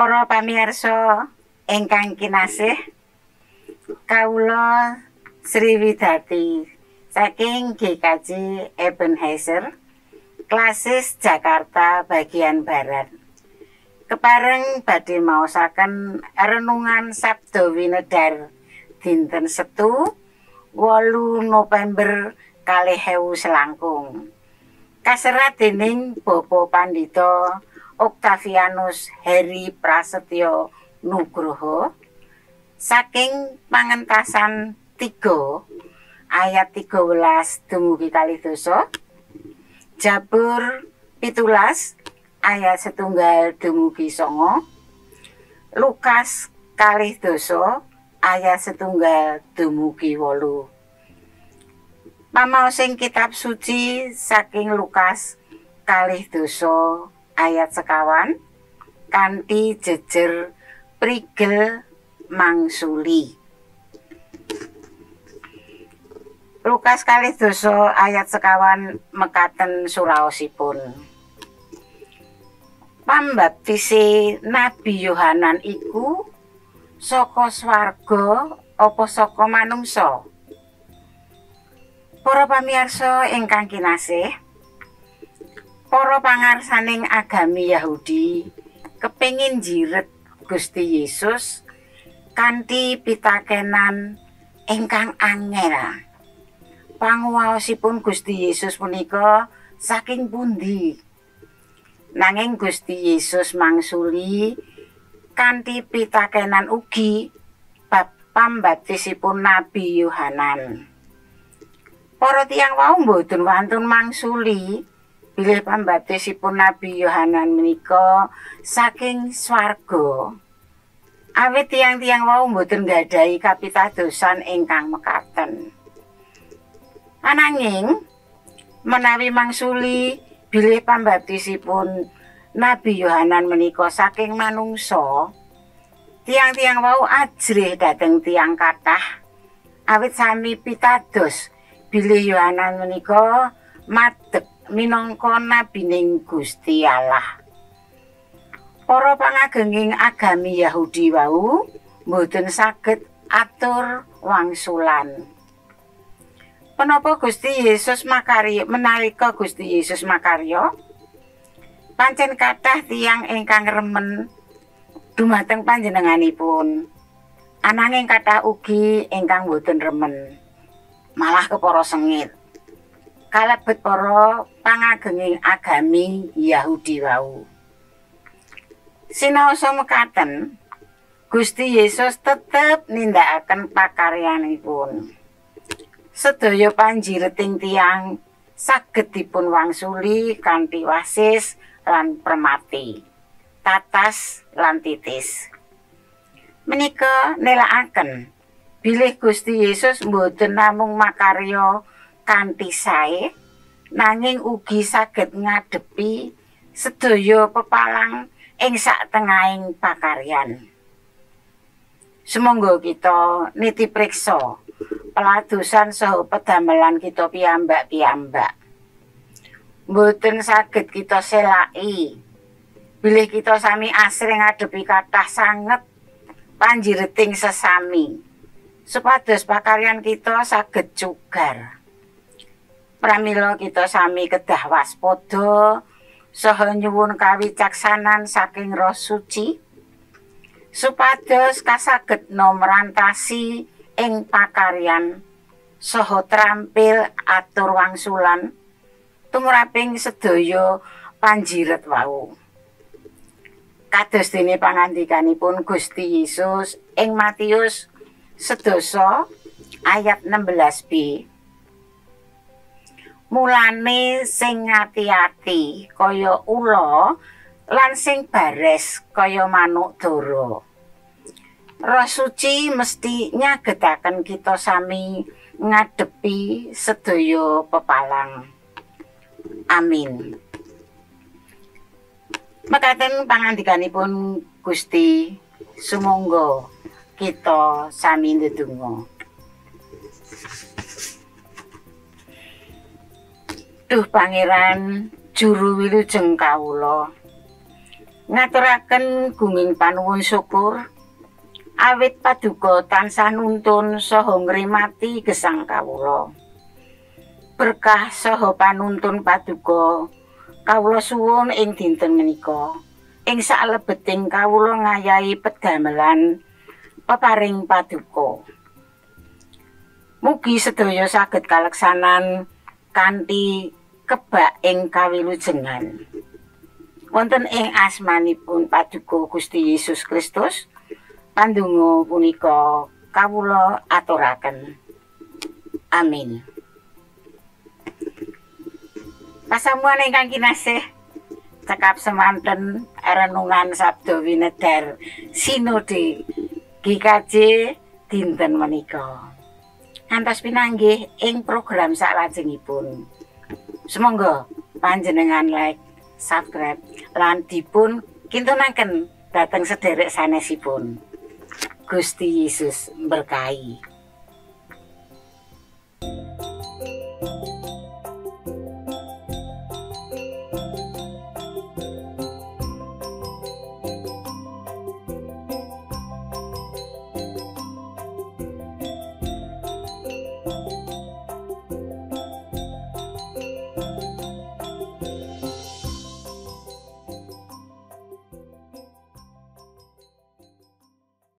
Para pamirsa ingkang kinasih, kawula Sri Widati saking GKJ Ebenhaezer, Klasis Jakarta bagian Barat. Kepareng badhe maosaken renungan Sabda Winedhar dinten Setu 8 November 2000 selangkung. Kaserat dening Bapak Pandita Octavianus Heri Prasetyo Nugroho saking Pangentasan 3 ayat 13 dumugi 12, Jabur 17 ayat 1 dumugi 9, Lukas 12 ayat 1 dumugi 8. Pamaosing kitab suci saking Lukas 12 ayat 25 kanthi jejer prigel mangsuli. Lukas 12 ayat 25 mekaten suraosipun. Pambaptise Nabi Yohanan iku saka swarga apa saka manungsa? Para pamirsa ingkang kinasih, para pangarsaning agami Yahudi kepingin jiret Gusti Yesus kanthi pitakenan ingkang angel. Panguwaosipun Gusti Yesus punika saking pundi? Nanging Gusti Yesus mangsuli kanthi pitakenan ugi bab pambaptisipun Nabi Yohanan. Para tiyang wau mboten wantun mangsuli bilih pambaptisipun Nabi Yohanan menika saking swarga. Awit tiyang-tiyang wau mboten nggadahi kapitadosan ingkang mekaten. Ananging menawi mangsuli bilih pambaptisipun Nabi Yohanan menika saking manungsa, tiyang-tiyang wau ajrih dhateng tiyang kathah awit sami pitados bilih Yohanan menika madeg minangka nabining Gusti Allah. Para pangagenging agami Yahudi wau mboten saged atur wangsulan. Menapa Gusti Yesus makarya? Menalika Gusti Yesus makarya, pancen kathah tiyang ingkang remen dumateng panjenenganipun. Ananging kathah ugi ingkang boten remen, malah kepara sengit. Kalebet para pangagenging agami Yahudi wau. Sinaosa mekaten, Gusti Yesus tetep nindakaken pakaryanipun. Sedaya panjireting tiyang saged dipun wangsuli kanthi wasis lan permati, tatas lan titis. Menika nelakaken bilih Gusti Yesus mboten namung makarya kanthi sae, nanging ugi saged ngadepi sedaya pepalang ing satengahing pakaryan. Sumangga kita niti priksa peladosan saha pedamelan kita piyambak-piyambak. Mboten saged kita selaki bilih kita sami asring ngadepi kathah sanget panjireting sesami, supados pakaryan kita saged cugar. Pramila kita sami kedah waspada saha nyuwun kawicaksanan saking Roh Suci supados kasaged mrantasi ing pakaryan saha trampil atur wangsulan tumraping sedaya panjiret wau. Kados dene pangandikanipun Gusti Yesus ing Matius 10 ayat 16b. Mulane sing ati-ati kaya ula lan sing bares kaya manuk dara. Roh Suci mesti nyagetaken kita sami ngadepi sedaya pepalang. Amin. Mekaten pangandikanipun Gusti, sumangga kita sami ndedonga. Duh Pangeran juru wilujeng kawula. Ngaturaken gunging panuwun syukur awit paduka tansah nuntun saha ngrimati gesang kawula. Berkah saha panuntun paduka kawula suwun ing dinten menika. Ing saklebeting kawula ngayahi pedamelan peparing paduka. Mugi sedaya saged kaleksanan kanthi kebak ing kawilujengan. Wonten ing asmanipun Paduka Gusti Yesus Kristus, pandonga punika kawula aturaken. Amin. Pasamuan ingkang kinasih, cekap semanten renungan Sabda Winedar Sinode GKJ dinten menika. Ngantos pinanggih ing program saklajengipun. Sumangga panjenengan like, subscribe lan dipun kintunaken dhateng sederek sanesipun. Gusti Yesus berkahi.